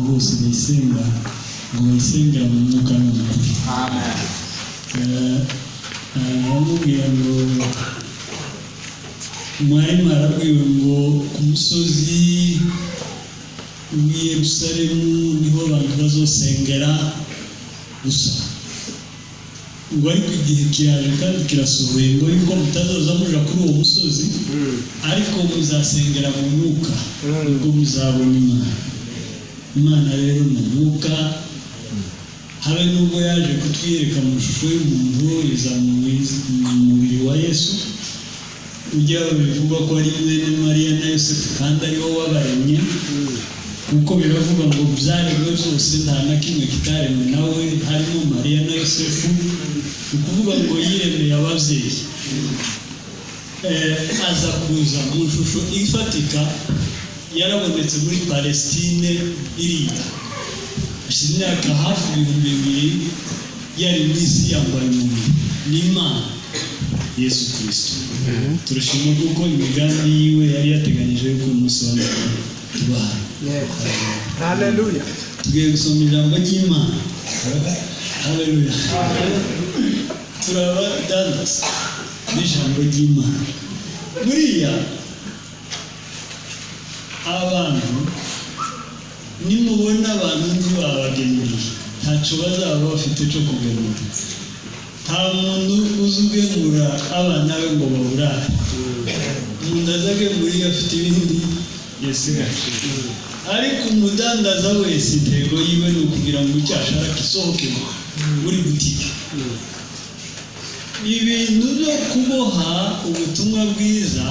Bose bayisenga ngo bayisengera mu mwuka no mu kuri. Aramubwira ngo mwarimu arabwiwe ngo ku musozi w'i Yerusalemu niho abantu bazosengera gusa, ngo ariko igihe kiraje kandi kirasohoye ngo yuko mutazoza muja kuri uwo musozi, ariko muzasengera mu mwuka, ubwo muzabona Imana. Imana rero ni umwuka. Habe nubwo yaje kutwiyereka mu ishusho y'umuntu, iza mu mubiri wa Yesu, ujya bivugwa ko ari mwene Mariya na Yosefu kandi ari wo wabaremye, kuko biravuga ngo byaremwe byose nta na kimwe kitaremwe nawe, harimo Mariya na Yosefu. Ni ukuvuga ngo yiremeye ababyeyi. Aza kuza mu ishusho ifatika, yarabonetse muri Palestine iriya hashize imyaka hafi 2000, yari mu isi yambaye umubiri. Ni Imana Yesu Kirisito. Turashima kuko imigambi yiwe yari yateganyije yuko umunsi wa none tuba hano. Haleluya. Tugiye gusoma ijambo ry'Imana. Haleluya! Turabadandaza n'ijambo ry'Imana. Buriya abantu, nimubona abantu ntibabagemuriye, ntacyo bazaba bafite cyo kugemura. Nta muntu uzi ugemura abana be ngo baburare. Umuntu aza agemura iyo afite ibindi yasigaje. Ariko umudandaza wese intego yiwe ni ukugira ngo icyo ashaka gisohoke muri butike. Ibintu byo kuboha ubutumwa bwiza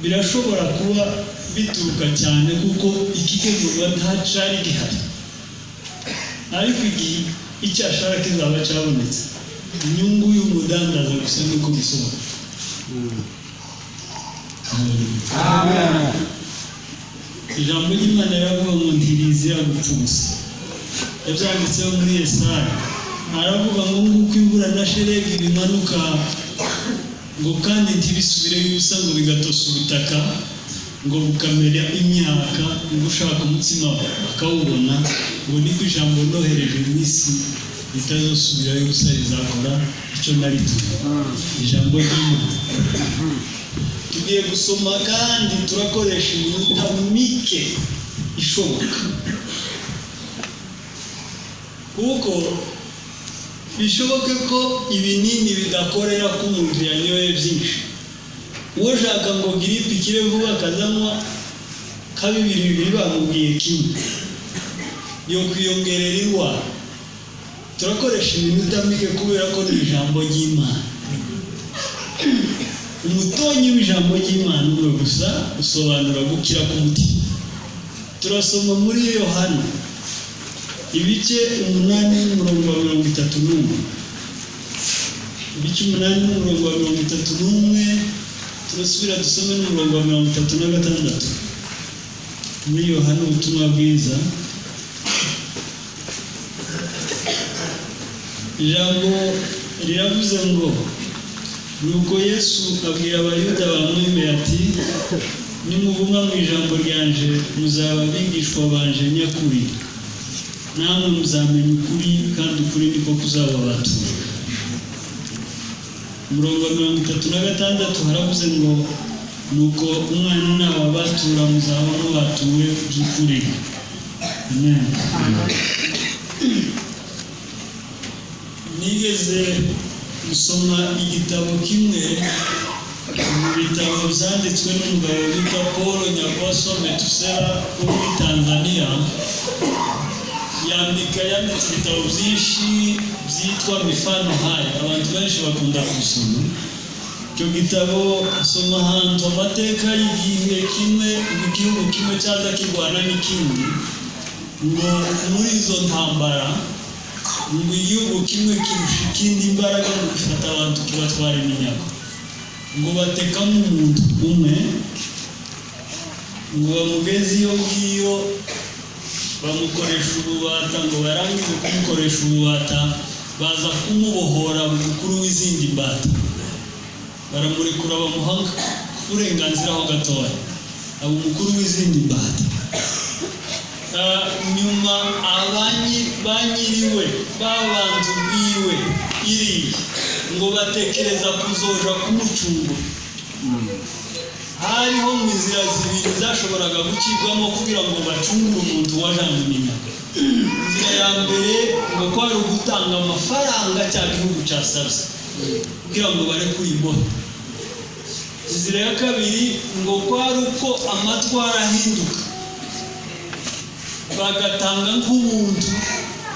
birashobora kuba bituruka cyane kuko ikigemurwa nta cyari gihari, ariko igihe icyo ashaka kizaba cyabonetse, inyungu y'umudandaza gusa ni uko gisohoka. Amen. Ijambo ry'Imana riravuga ngo ntirizira gupfa ubusa. Yabyanditseho muri Yesaya, aravuga ngo nguko imvura na shelegi bimanuka, ngo kandi ntibisubireyo ubusa, ngo bigatosa ubutaka, ngo bukamera imyaka, ngo ushaka umutsima akawubona, ngo niko ijambo nohereje mu isi ritazosubirayo ubusa, rizakora icyo naritumye. Ijambo ry'Imana tugiye gusoma, kandi turakoresha iminota mike ishoboka, kuko bishoboke ko ibinini bidakorera ko umuntu yanyoye byinshi. Uwo ushaka ngo giripe ikire vuba akazanywa ka bibiri bibiri, bamubwiye kimwe, yo kwiyongerera indwara. Turakoresha iminota mike kubera ko ni ijambo ry'Imana. Umutonyi w'ijambo ry'Imana umwe gusa usobanura gukira k'umutima. Turasoma muri Yohana ibice 8 n'umurongo wa 31. Ibice 8 n'umurongo wa 31, turasubira dusome n'umurongo wa 36 muri Yohana ubutumwa bwiza. Ijambo riravuze ngo nuko Yesu abwira Abayuda bamwemeye ati: "Nimuguma mu ijambo ryanje muzaba abigishwa banje nyakuri, namwe muzamenya ukuri, kandi ukuri niko kuzababatura." Umurongo wa 36 haravuze ngo nuko umwana nababatura muzaba mubatuwe by'ukuri. Amen. Nigeze gusoma igitabo kimwe mu bitabo byanditswe n'umugabo witwa Paul Nyagoso Metusela wo muri Tanzania. Yanditse ibitabo byinshi byitwa Mifano Hai, abantu benshi bakunda kubisoma. Icyo gitabo soma ahantu amateka y'igihe kimwe igihugu kimwe cyaza kirwana n'ikindi, ngo muri izo ntambara ngo igihugu kimwe kirusha ikindi imbaraga mu gufata abantu kibatwara iminyago, ngo batekamo umuntu umwe, ngo bamugeze iyo ngiyo bamukoresha ububata, ngo barangize kumukoresha ububata baza kumubohora mukuru w'izindi mbata, baramurekura bamuha uburenganzira ho gatoya, aba umukuru w'izindi mbata. Nyuma ba nyiriwe babantu biwe iriya ngo batekereza kuzoja kumucungura. Hariho mu inzira zibiri zashoboraga gucibwamo kugira ngo bacungure umuntu wajanywe iminyago. Inzira ya mbere ngo kwari ugutanga amafaranga cya gihugu cyasabye kugira ngo barekure imbohe. Inzira ya kabiri ngo kwari uko amatwara ahinduka, bagatanga nk'ubuntu.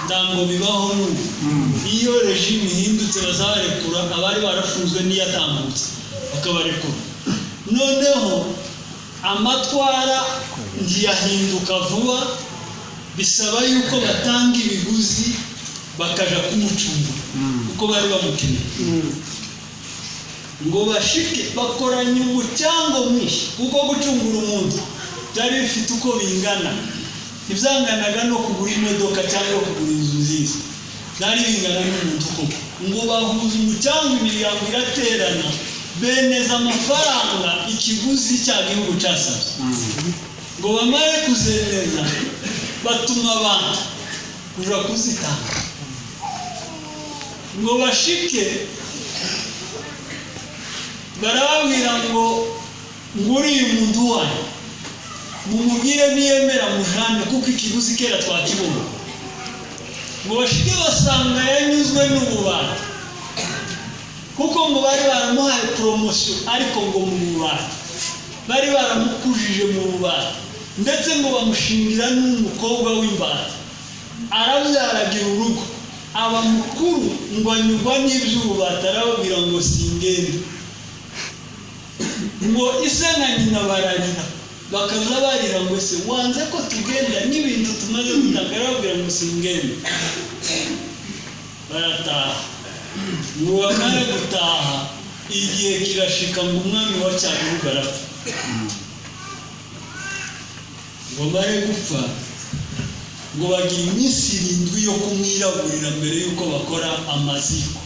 Ntabwo bibaho n'ubu, iyo régime ihindutse bazabarekura, abari barafunzwe n'iyatambutse bakabarekura. Noneho amatwara ntiyahinduka vuba, bisaba yuko batanga ibiguzi bakaja kumucungura kuko bari bamukeneye. Ngo bashike bakoranye umucyango mwinshi, kuko gucungura umuntu byari bifite uko bingana. Ntibyanganaga no kugura imodoka cyangwa kugura inzu nziza, byari bingana n'umuntu koko. Ngo bahuza umucyango, imiryango iraterana, beneza amafaranga ikiguzi cya gihugu cyasabye. Ngo bamare kuzemeza, batuma abantu kuja kuzitanga. Ngo bashike, barababwira ngo nguriye umuntu wanyu, mumubwire niyemera mujane, kuko ikiguzi kera twakibona. Ngo bashike, basanga yanyuzwe n'ububata, kuko ngo bari baramuhaye promotion, ariko ngo mu bubata bari baramukujije mu bubata, ndetse ngo bamushingira n'umukobwa w'imbata, arabyaragira urugo, aba mukuru. Ngo anyurwa n'iby'ububata, arababwira ngo singende. Ngo ise na nyina bararira, bakaza barira ngo se wanze ko tugenda n'ibintu tumaze gutanga? Arababwira ngo singende. Barataha. Ngo bamare gutaha, igihe kirashika ngo umwami wa cya gihugu arapfa. Ngo bamare gupfa, ngo bagira iminsi 7 yo kumwiraburira mbere y'uko bakora amaziko.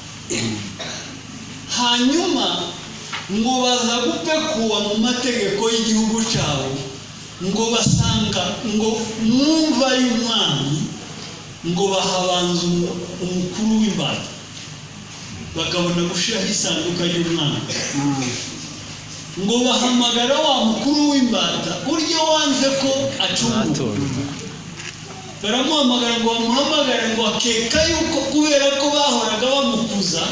Hanyuma ngo baza gupekuwa mu mategeko y'igihugu cyabo, ngo basanga ngo mwumva y'umwami ngo bahabanza umukuru w'imbata, bakabona gushyiraho isanduka y'umwami. Ngo bahamagara wa mukuru w'imbata uryo wanze ko acungurwa, baramuhamagara. Ngo bamuhamagare, ngo akeka yuko kubera ko bahoraga bamukuza,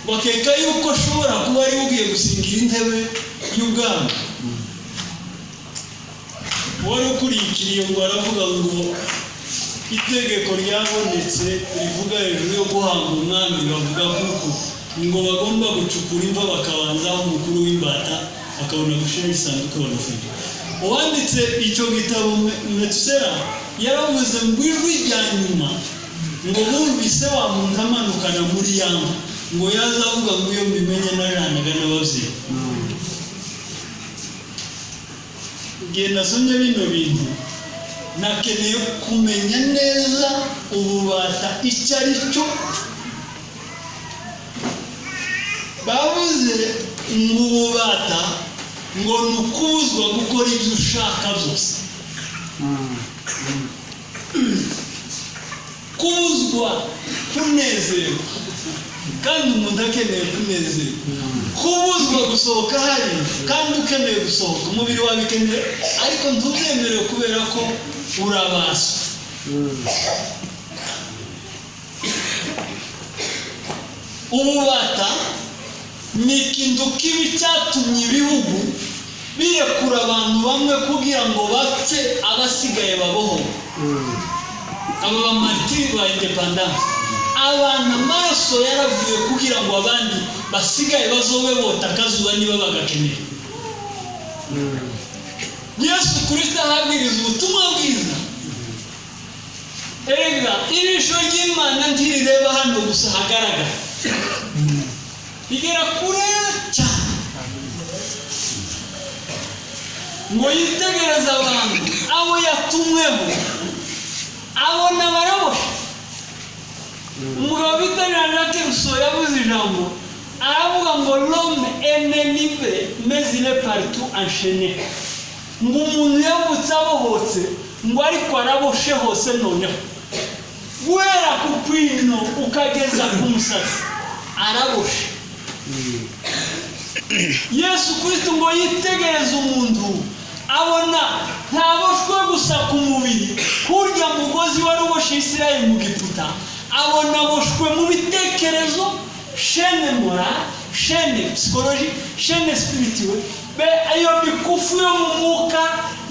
ngo akeka yuko ashobora kuba ari ugiye gusingira intebe y'ubwami. Wari ukurikiriye ngo aravuga ngo itegeko ryabonetse rivuga hejuru yo guhanga umwami, bavuga kuko ngo bagomba gucukura imva, bakabanzaho umukuru w'imbata, bakabona gushyiraho isanduku bagafunga. Uwanditse icyo gitabo Metusera yaravuze ngo ijwi rya nyuma ngo bumvise wa muntu amanukana muri yamba, ngo yaza avuga ngo iyo mbimenye najanaga n'ababyeyi. Igihe nasomye bino bintu, nakeneye kumenya neza ububata icyo ari cyo. Bavuze ngo ububata ngo ni ukubuzwa gukora ibyo ushaka byose, kubuzwa kunezerwa kandi umuntu akeneye kunezerwa, kubuzwa gusohoka hari kandi ukeneye gusohoka, umubiri wawe ukeneye ariko ntubyemerewe kubera ko urabaswa. Ububata ni ikintu kibi cyatumye ibihugu birekura abantu bamwe kugira ngo bapfe, abasigaye babohowe. Aba bamartiri ba indépendance, abantu amaraso yaravuye kugira ngo abandi basigaye bazobe bota akazuba niba bagakeneye. Yesu Kristo ahabwiriza ubutumwa bwiza. Erega ijisho ry'Imana ntirireba hano gusa hagaragara, rigera kure cyane. Ngo yitegereze abantu abo yatumweho, abona baraboshe. Umugabo bita Jean Jacques Rousseau yavuze ijambo, aravuga ngo l'homme est né libre mais il est partout enchaîné. Ngo umuntu yavutse abohotse, Ngo ariko araboshe hose. Noneho guhera ku kwino ukageza ku musatsi araboshe. Yesu Kristo ngo yitegereze umuntu, abona ntaboshwe gusa ku mubiri kurya mugozi wari uboshe Isirayeli mu Giputa, abona aboshwe mu bitekerezo, chaîne morale, chaîne psychologique, chaîne spirituelle, be iyo mikufu yo mu mwuka,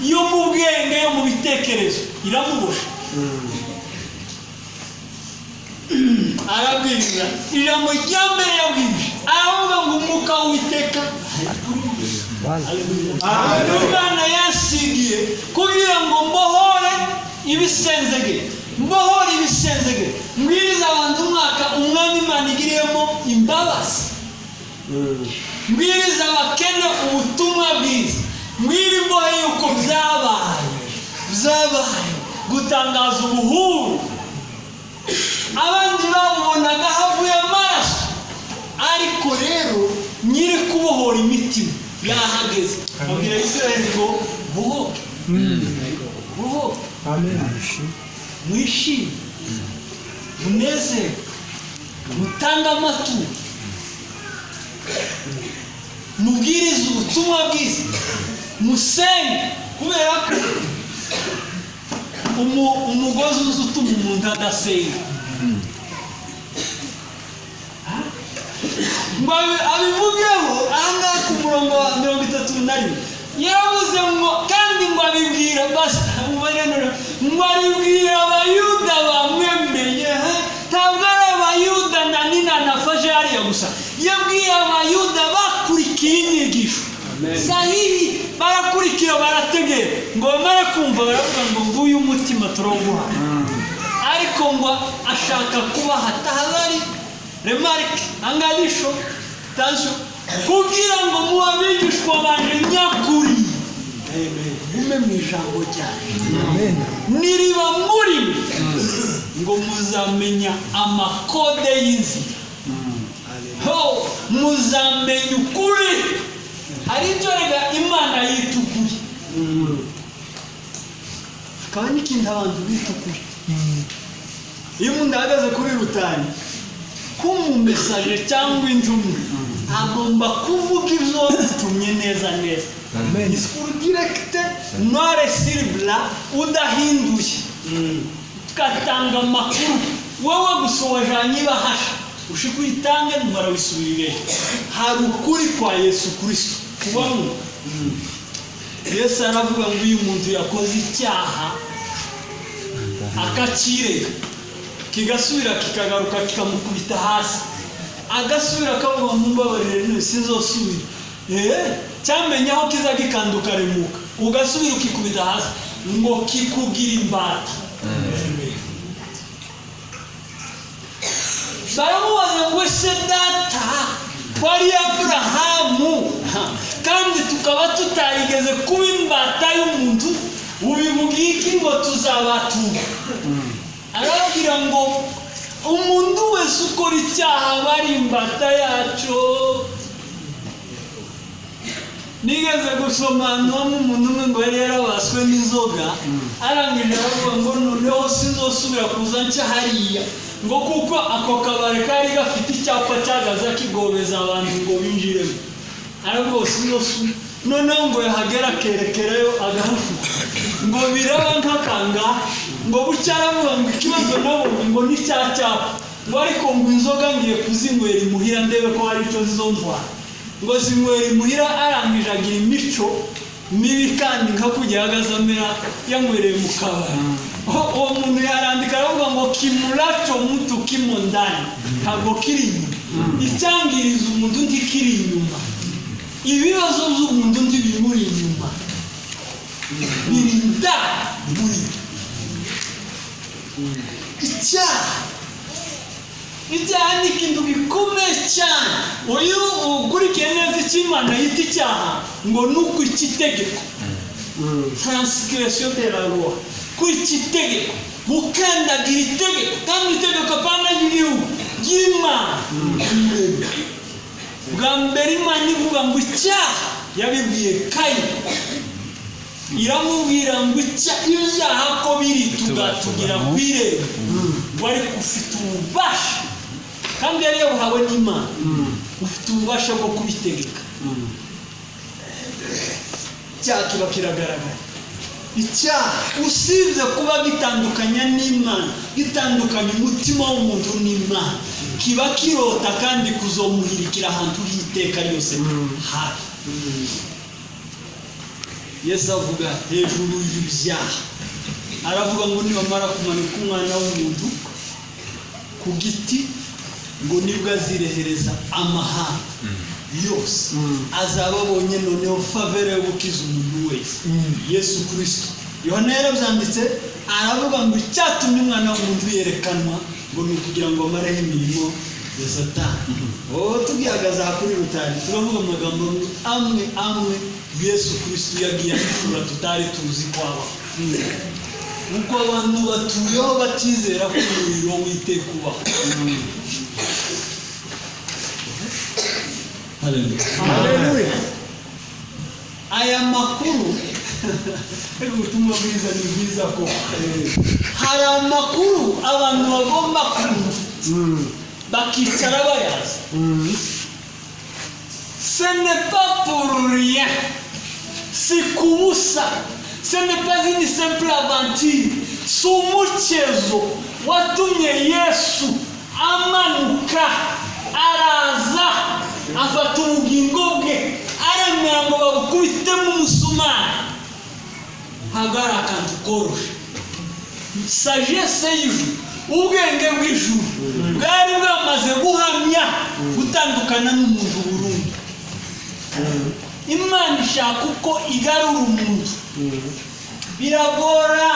yo mu bwenge, yo mu bitekerezo iramubosha. Arabwiriza, ijambo rya mbere yabwirije aravuga ngo: "Umwuka w'Uwiteka Imana yansigiye kugira ngo mbohore ibisenzege, mbohore ibisenzege, mbwiriza abantu umwaka Umwami Imana igiriyemo imbabazi, mbwiriza abakene ubutumwa bwiza, mbwira imbohe yuko byabaye, byabaye gutangaza ubuhuru." Abandi babubonaga havuye amaraso, ariko rero nyiri kubohora imitima yahageze, abwira Isirayeli ngo: "Bohoke, bohoke." Amen. Mwishime, munezerwe, mutange amaturo, mubwirize ubutumwa bwiza, musenge, kubera ko umugozi uza utuma umuntu adasenga. Ngo abivugeho ahangaha ku murongo wa 31, yaravuze ngo kandi ngo abibwira pasita, ngo abibwira Abayuda bamwemeye. He? Ntabwo ari Abayuda na nina nafashe hariya gusa, yabwiye Abayuda bakurikiye inyigisho sahihi, barakurikira, barategera, ngo bamare kumva baravuga ngo: "Nguyu umutima turawuguha." Ariko ngo ashaka kubaha tahadhari, remarque, angalisho, attention, kugira ngo mube abigishwa banje nyakuri, gume mu ijambo ryanjye. Amen. Niriba muri mwe, ngo muzamenya amakode y'inzira, ho muzamenya ukuri. Hari icyo rega Imana yita ukuri, hakaba n'ikindi abantu bita ukuri. Iyo umuntu ahagaze kuri rutari k'umumesaje cyangwa intumwa, agomba kuvuga ibyo wamutumye neza neza. Amen. Discours direct, noir sur blanc, udahinduye, tugatanga amakuru. Wowe gusa wajanye ibahasha, ushika uyitange, numara wisubirire. Hari ukuri kwa Yesu Kristo kubamo. Yesu aravuga ngo iyo umuntu yakoze icyaha akakirega, kigasubira kikagaruka kikamukubita hasi, agasubira akavuga ngo: "Mumbabarire, none sinzosubira." Cyamenya aho kiza gikanda ukaremuka, ugasubira ukikubita hasi, ngo kikugira imbata. Baramubaza ngo: "Ese data ko ari Aburahamu, kandi tukaba tutarigeze kuba imbata y'umuntu, ubivuga iki ngo tuzabatura?" Arababwira ngo umuntu wese ukora icyaha aba ari imbata yacu. Nigeze gusoma ahantu hamwe, umuntu umwe ngo yari yarabaswe n'inzoga, arangije aravuga ngo: "Noneho sinzosubira kuza nca hariya," ngo kuko ako kabari kari gafite icyapa cyagaza kigobeza abantu ngo binjiremo. Aravuga ngo: "Sinzosubira." Noneho ngo yahagera akerekerayo agahafuka, ngo biraba nk'akanga, ngo bucya aravuga ngo: "Ikibazo nabonye ngo ni cya cyapa," ngo ariko ngo inzoga ngiye kuzinywera imuhira ndebe ko hari icyo zizontwara. Ngo zinywera imuhira, arangije agira imico mibi, kandi nka kujya ahagaze amera yanywereye mu kabari. Uwo muntu yarandika aravuga ngo: "Kimulacho mtu kimo ndani," ntabwo kiri inyuma. Icyangiriza umuntu ntikiri inyuma, ibibazo by'umuntu ntibimuri inyuma, biri ndani muri icyaha. Icyaha ni ikintu gikomeye cyane. Uyu ukurikiye neza icyo Imana yita icyaha, ngo ni ukwica itegeko, transgression de la loi, kwica itegeko, gukandagira itegeko, kandi itegeko apana ry'igihugu, ry'Imana. Bwa mbere Imana ivuga ngo icyaha, yabibwiye Kayini, iramubwira ngo ibyaha Bwatugira ku irembo, ngo ariko ufite ububasha, kandi yari yabuhawe n'Imana, ufite ububasha bwo kubitegeka. Icyaha kiba kiragaragara. Icyaha, usibye kuba gitandukanya n'Imana, gitandukanya umutima w'umuntu n'Imana, kiba kirota kandi kuzomuhirikira ahantu h'iteka ryose habi. Yesu avuga hejuru y'ibyaha, aravuga ngo nibamara kumanika Umwana w'umuntu ku giti, ngo nibwo azirehereza amahanga yose, azaba abonye noneho faveur yo gukiza umuntu wese, Yesu Kirisito. Yohana yarabyanditse, aravuga ngo icyatumye Umwana w'umuntu yerekanwa ngo ni ukugira ngo amareho imirimo ya Satani. Wowe tugihagaze aha kuri rutari, turavuga amagambo amwe amwe Yesu Kirisito yagiye ahishura tutari tuzi ko abaho, kuko abantu batuyeho batizera ko umuriro w'iteka ubaho. Haleluya. Haleluya. Aya makuru, ubutumwa bwiza ni bwiza ko hari amakuru abantu bagomba kumva bakicara bayazi. Ce n'est pas pour rien, si kubusa, ce n'est pas une simple aventure, si umukezo watumye Yesu amanuka, araza afata ubugingo bwe, aremera ngo babukubitemo umusumari. Ntabwo ari akantu koroshe. Sagesse y'ijuru, ubwenge bw'ijuru bwari bwamaze guhamya gutandukana n'umuntu burundu. Imana ishaka uko igarura umuntu, biragora.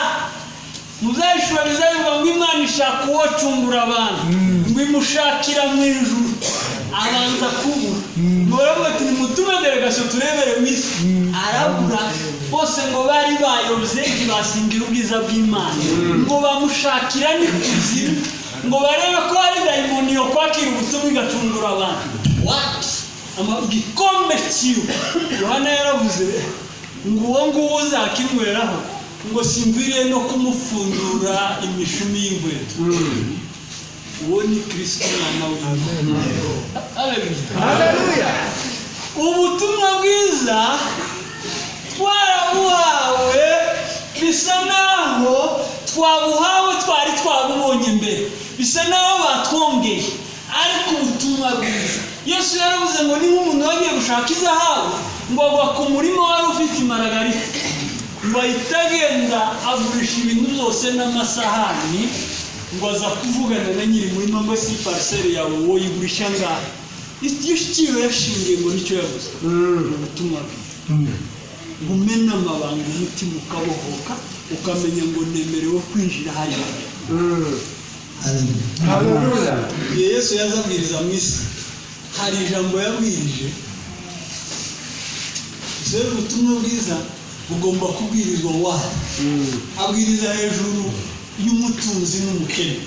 Muzayishura bizabivuga ngo Imana ishaka uwocungura abantu, ngo imushakira mu ijuru, abanza kubura. Ngo baravuga ati: "Nimutume délégation turebere mu isi." Arabura bose, ngo bari bayobye, ntibasingira ubwiza bw'Imana. Ngo bamushakira n'ikuzimu, ngo barebe ko hari dayimoni yo kwakira ubutumwa igacungura abantu. What? Igikombe kiwe, Yohana yaravuze ngo uwo nguwo uzakinyweraho, ngo simviriye no kumupfundura imishumi y'inkweto. Uwo ni Kirisito, Umwana w'Imana. Haleluya. Haleluya. Ubutumwa bwiza twarabuhawe, bisa naho twabuhawe twari twabubonye mbere, bisa naho batwongeye. Ariko ubutumwa bwiza, Yesu yaravuze ngo ni nk'umuntu wagiye gushaka izahabu, ngo agwa ku murima wari ufite imaragarita, ngo ahita agenda agurisha ibintu byose n'amasahani, ngo aza kuvugana na nyiri murima ngo: "Si parcelle yawe wowe yigurisha ngaha?" Igiciro yashingiye ngo nicyo yavuze. Ubutumwa bwiza ngo umene amabanga, umutima ukabohoka, ukamenya ngo nemerewe kwinjira hariya. Haleluya. Igihe Yesu yazabwiriza mu isi, hari ijambo yabwirije. Rero ubutumwa bwiza bugomba kubwirizwa wayo. Abwiriza hejuru y'umutunzi n'umukene,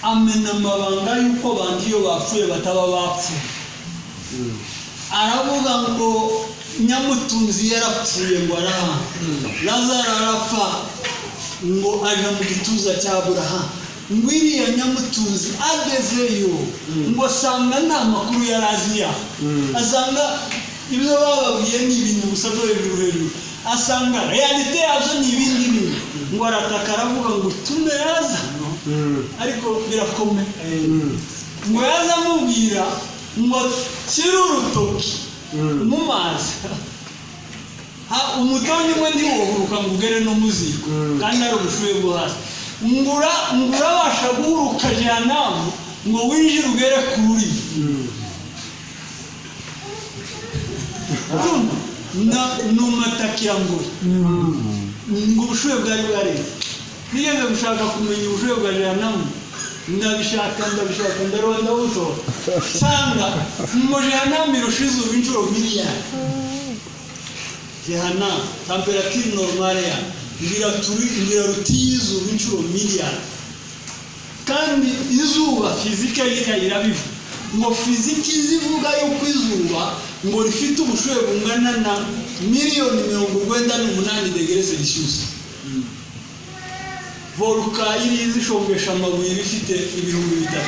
amena amabanga y'uko abantu iyo bapfuye bataba bapfuye. Aravuga ngo nyamutunzi yarapfuye, ngo arahamba, Lazaro arapfa, ngo aja mu gituza cya Aburahamu. Ngo iriya nyamutunzi agezeyo, ngo asanga nta makuru yari azi yaho, asanga ibyo bababwiye ni ibintu gusa byo hejuru hejuru, asanga réalité yabyo ni ibindi bintu. Ngo arataka, aravuga ngo tume Lazaro, ariko birakomeye, ngo yaza amubwira ngo shyire urutoki mu mazi. Umutonyi umwe ntiwohuruka ngo ugere no mu ziko kandi ari ubushuhe bwo hasi. Ngura ngurabasha guhuruka jehanamu ngo winjire ugere ku rurimi. Urumva? Numatakira ngo ubushuhe bwari bwarenze. Nigeze gushaka kumenya ubushuhe bwa jehanamu, ndabishaka, ndabishaka, ndaruha, ndabutora, nsanga ngo jehanamu irusha izuba inshuro miliyari. Jehanamu, température normale yayo ngira ruti y'izuba inshuro miliyari. Kandi izuba, fizike yiriya irabivuga, ngo fiziki izivuga yuko izuba ngo rifite ubushuhe bungana na 98 miliyoni degrés Celsius. Volcan iri zishongesha amabuye ifite 3000,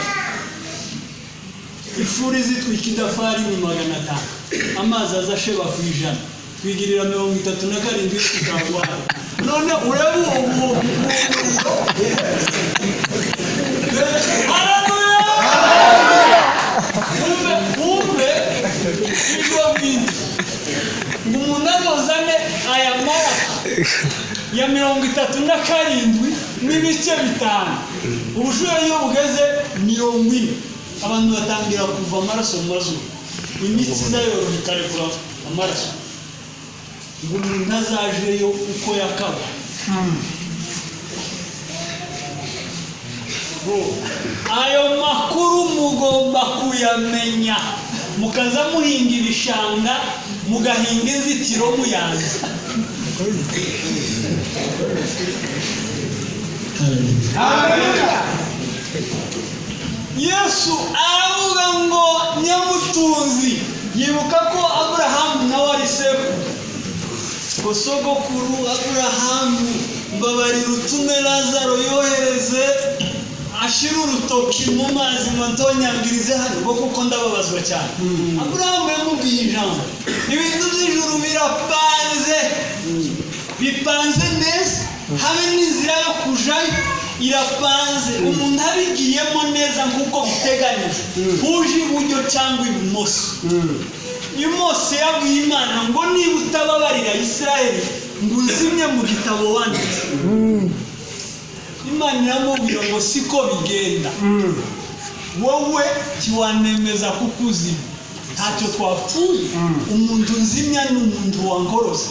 ifuru izitwika idafari ni 500, amazi aza asheba ku 100, twigirira 37 tutarwara. None urebe uwo muriro. Haleluya! Wumve, wumve ibyo bintu, ngo umuntu azozane aya maraso ya 37.5. Ubushuhe iyo bugeze 40, abantu batangira kuva amaraso mu mazuru, imitsi izayoroha ikarekura amaraso. Ngo umuntu azajeyo uko yakaba. Ayo makuru mugomba kuyamenya, mukaza muhinga ibishanga, mugahinga inzitiro muyanze. Haleluya. Yesu aravuga ngo nyamutunzi, yibuka ko Aburahamu nawe ari sekuru, ngo sogokuru Aburahamu, mbabarira utume Lazaro yohereze ashire urutoki mu mazi ngo ntonyangirize hano ngo kuko ndababazwa cyane. Aburahamu yamubwiye ijambo, ibintu by'ijuru birapanze, bipanze neza, habe n'inzira yo kujayo irapanze. Umuntu abigiyemo neza nk'uko biteganyijwe, uje iburyo cyangwa ibumoso. Mose yabwiye Imana ngo niba utababarira Isiraheli ngo unzimye mu gitabo wanditse. Imana iramubwira ngo siko bigenda, wowe ntiwanemeza kukuzimya, ntacyo twapfuye. Umuntu nzimya ni umuntu wankoroza.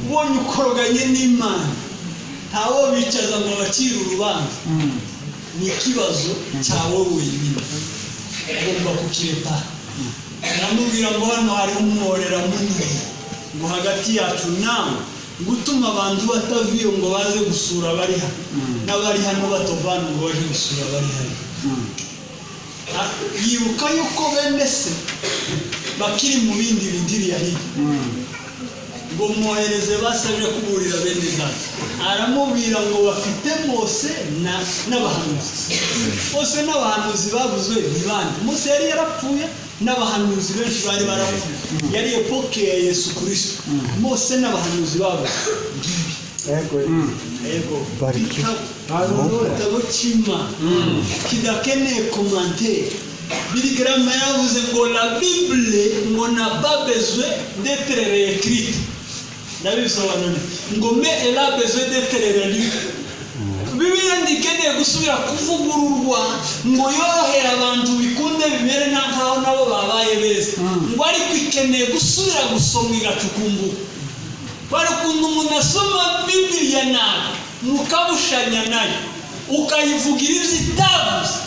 Ubonye ukoroganye n'Imana, ntawo bicaza ngo abacire urubanza, ni ikibazo cyawe wenyine, ugomba kukirepara. Aramubwira ngo hano hari umworera munini, ngo hagati yacu nawe, gutuma abantu batava iyo ngo baze gusura abari hano, n'abari hano batovana ngo baje gusura abari hano. Yibuka yuko bene se bakiri mu bindi bindiriya hirya, ngo mwohereze basabye kuburira bene data. Aramubwira ngo bafite Mose n'abahanuzi. Mose n'abahanuzi bavuzwe ni bande? Mose yari yarapfuye, n'abahanuzi benshi bari barapfuye, yari epoke ya Yesu Kristo. Mose n'abahanuzi bavuzwe ngibi. Yego. Igitabo cy'Imana kidakeneye commentaire. Billy Graham yaravuze ngo la Bible ngo n'a pas besoin d'être réécrite, ndabisobanura, ngo mais elle a besoin d'être relue. Bibiliya ntikeneye gusubira kuvugururwa ngo yorohere abantu bikunde bimere nk'aho nabo babaye beza, ngo ariko ikeneye gusubira gusoma igacukumbuka. Bari ukuntu umuntu asoma Bibiliya nabi, mukabushanya nayo, ukayivugira ibyo itavuze.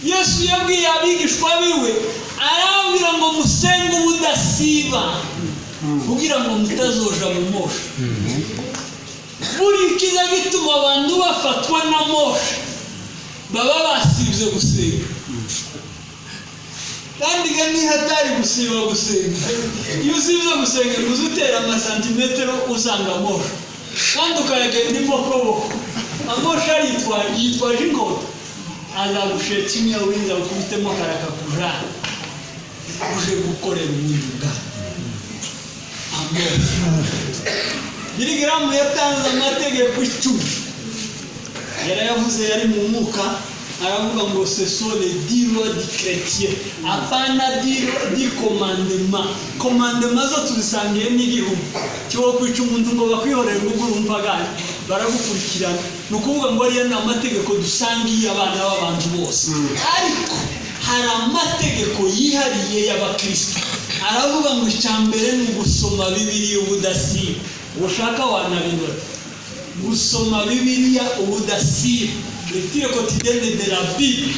Yesu yabwiye abigishwa biwe, arababwira ngo musenge ubudasiba kugira ngo mutazoja mu mosha. Buri kiza gituma abantu bafatwa na mosha baba basibye gusenga, kandi ga niba atari gusiba gusenga, iyo usibye gusenga ngo uze utera amasantimetero usanga mosha, kandi ukayagenda imbokoboko. Amosha yitwaje inkota, azagusheka imwe urinza gukubitemo karakakujana uje gukorera ubundi bwawe. Amosha. Billy Graham yatanze amategeko 10, yarayavuze yari mu mwuka, aravuga ngo ce sont les 10 lois du chrétien, apana dix commandements. Commandements zo tuzisangiye n'igihugu cyo kwica umuntu ngo bakwihorere ngo ugure umupagani baragukurikirana. Ni ukuvuga ngo ariya ni amategeko dusangiye abana b'abantu bose, ariko hari amategeko yihariye y'abakristo. Aravuga ngo icya mbere ni ugusoma Bibiliya ubudasiba, ushaka wanabinora, gusoma Bibiliya ubudasiba, lecture quotidienne de la Bible,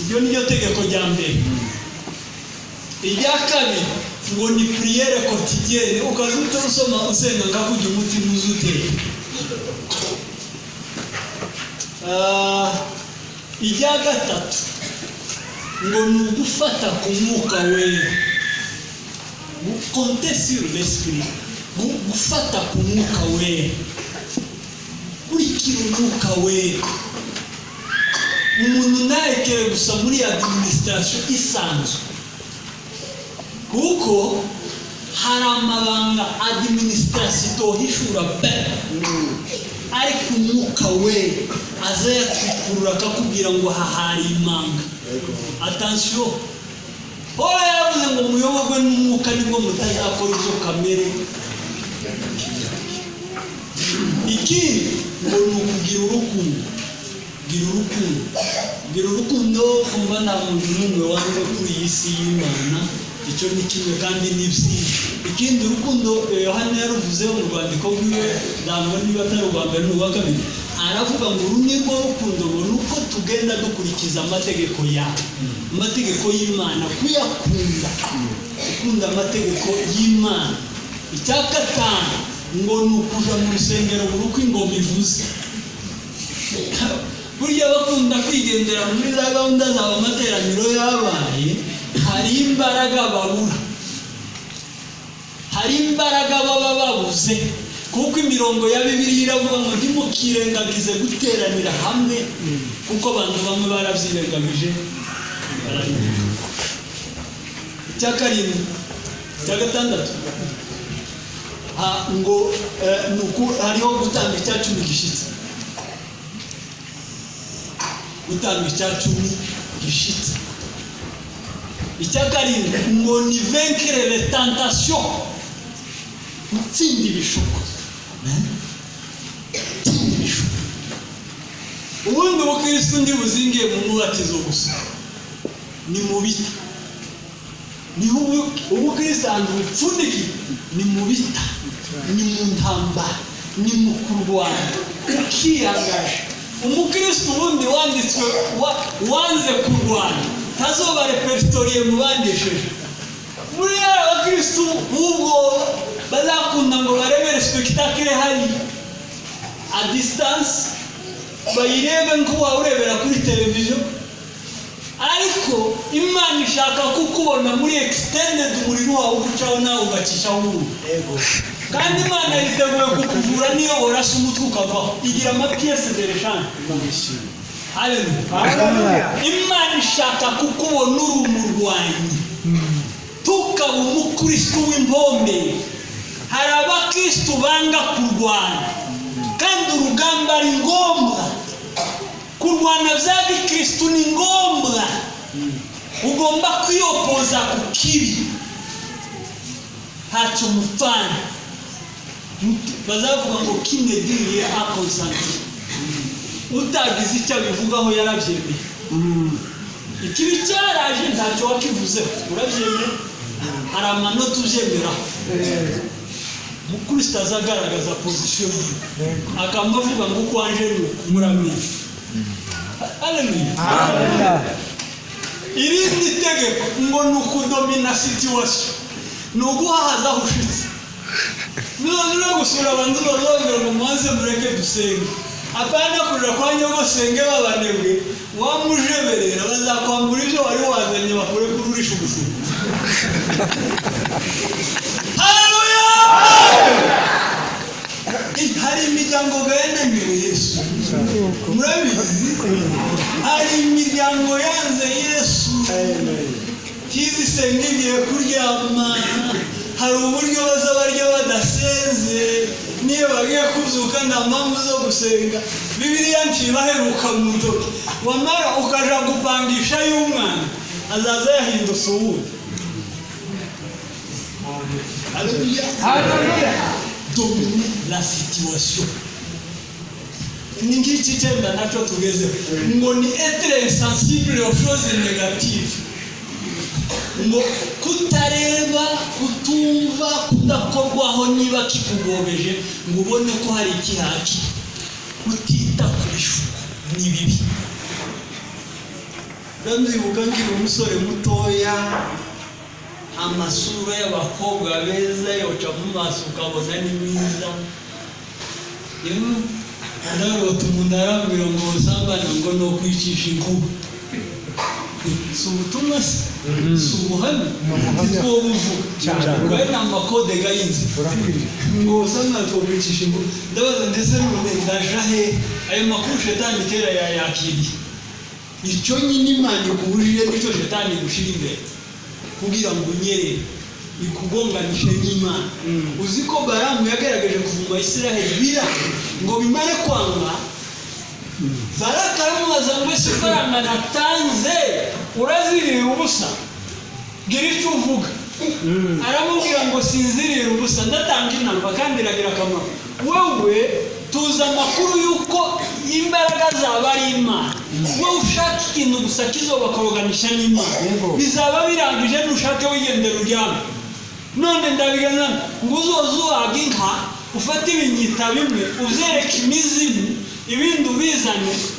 iryo ni ryo tegeko rya mbere. Irya kabiri ngo ni prière quotidienne, ukaza utasoma usenga nka kujya umutima uzutera. Irya gatatu ngo ni ugufata ku mwuka wera, compter sur l'esprit. Gufata ku Mwuka Wera, kurikira Umwuka Wera. Umuntu ntarekere gusa muri administration isanzwe, kuko hari amabanga administration itohishura pe, ariko Umwuka Wera aza yatwikurura akakubwira ngo aha hari imanga. Attention, Paul yaravuze ngo muyoborwe n'Umwuka, nibwo mutazakora ibyo kamere. Ikindi ngo ni ukugira urukundo. Gira urukundo, gira urukundo. Kumva nta muntu n'umwe wanze kuri iyi si y'Imana, icyo ni kimwe kandi ni byiza. Ikindi, urukundo, Yohana yaruvuzeho mu rwandiko rwiwe, ntabwo niba atari urwa mbere n'urwa kabiri, aravuga ngo uru ni rwo rukundo, ngo ni uko tugenda dukurikiza amategeko yawe, amategeko y'Imana, kuyakunda, gukunda amategeko y'Imana. Icya gatanu ngo ni ukuja mu rusengero buri uko ingoma ivuze. Burya bakunda kwigendera muri za gahunda zabo, amateraniro yabaye, hari imbaraga babura, hari imbaraga baba babuze, kuko imirongo ya Bibiliya iravuga ngo ntimukirengagize guteranira hamwe, kuko abantu bamwe barabyirengagije bararimbuka. Icya karindwi, icya gatandatu, ngo ni hariho gutanga icya cumi gishyitse, gutanga icya cumi gishyitse. Icya karindwi ngo ni vaincre les tentations, gutsinda ibishuko, gutsinda ibishuko. Ubundi ubukristo ntibuzingiye mu mubatizo gusa, ni mu bita niho ubukristo ahantu bupfundikiye, ni mu bita, ni mu ntambara, ni mu kurwana ukiyangaje. Umukristo ubundi wanditswe wanze kurwana ntazoba répertorié mu bandesheje. Muri abakristo b'ubwoba bazakunda ngo barebere spectacle hariya à distance, bayirebe nk'uwawe urebera kuri televiziyo, ariko Imana ishaka kukubona muri extended, umuriro wawe ugucaho nawe ugacishaho uwundi. Kandi Imana yiteguye kukuvura niyo worasa umutwe ukavaho, igira ama pièces de rechange. Haleluya! Imana ishaka kukubona uri umurwanyi, tukaba umukristo w'impombe. Hari abakristo banga kurwana, kandi urugamba ari ngombwa. Kurwana bya gikristo ni ngombwa, ugomba kwiyopoza ku kibi, ntacyo mupfana. Bazavuga ngo qui ne dit rien a consenti, utagize icyo abivugaho yarabyemeye. Ikibi cyaraje, ntacyo wakivuzeho, urabyemeye, hari amanota ubyemeraho. Mukristo aza agaragaza position yiwe, akaba avuga ngo uko wanje ni uku, muramenye. Haleluya! Irindi tegeko ngo ni ukudomina situation, ni uguhahaza aho ushitse. Nuza gusura abantu bazongera ngo mubanze mureke dusenge, apana kuja kwa nyogosenge babanebwe, wamujeberera bazakwambura ibyo wari wazanye, bakure kururisha ubuzima. Haleluya! Hari imiryango yananiwe Yesu, murabizi, hari imiryango yanze Yesu, tizisenga igiye kuryama. Hari uburyo baza barya badasenze, niyo bagiye kubyuka nta mpamvu zo gusenga, Bibiliya ntibaheruka mu ntoki. Wamara ukaja gupangisha y'umwana, azaza yahindutse uwundi. Haleluya! Dominer la situation ni ngiki. Icyenda nacyo tugezeho ngo ni être insensible aux choses négatives, ngo kutareba, kutumva, kudakorwaho niba kikugobeje ngo ubone ko hari ikihaki. Kutita ku bishuko ni bibi. Ndabyibuka nkiri umusore mutoya, amasura y'abakobwa beza yoca mu maso ukabona ni mwiza. Ndarota umuntu arambwira ngo usambana ngo ni ukwicisha inkuba. Si ubutumwa se? Si ubuhamya? Ntitwobuvuga ngo ayo ni amakode gayinzi. Urakwiriye. Ngo samweli twokwicisha ingo. Ndabaza, ndetse none ndaja he? Ayo makuru shetani kera yayakiriye. Icyo nyine Imana ikubujije, nicyo shetani igushira imbere kugira ngo unyerere, ikugonganishe n'Imana. Uzi ko Baramu yagerageje kuvuma Isiraheli, bira ngo bimare kwanga, Baraka aramubaza ngo: "Ese ifaranga natanze urazirira ubusa? Gira icyo uvuga." Aramubwira ngo: "Sinzirira ubusa, ndatanga inama kandi iragira akamaro. Wowe tuzi amakuru y'uko imbaraga zaba ari Imana. Wowe ushaka ikintu gusa kizobakoroganisha n'Imana, bizaba birangije. Nushake wigendera uryame." None ndabigenza ngo uzoze uhaga inka, ufate ibinyita bimwe, uzereke imizimu, ibindi ubizane.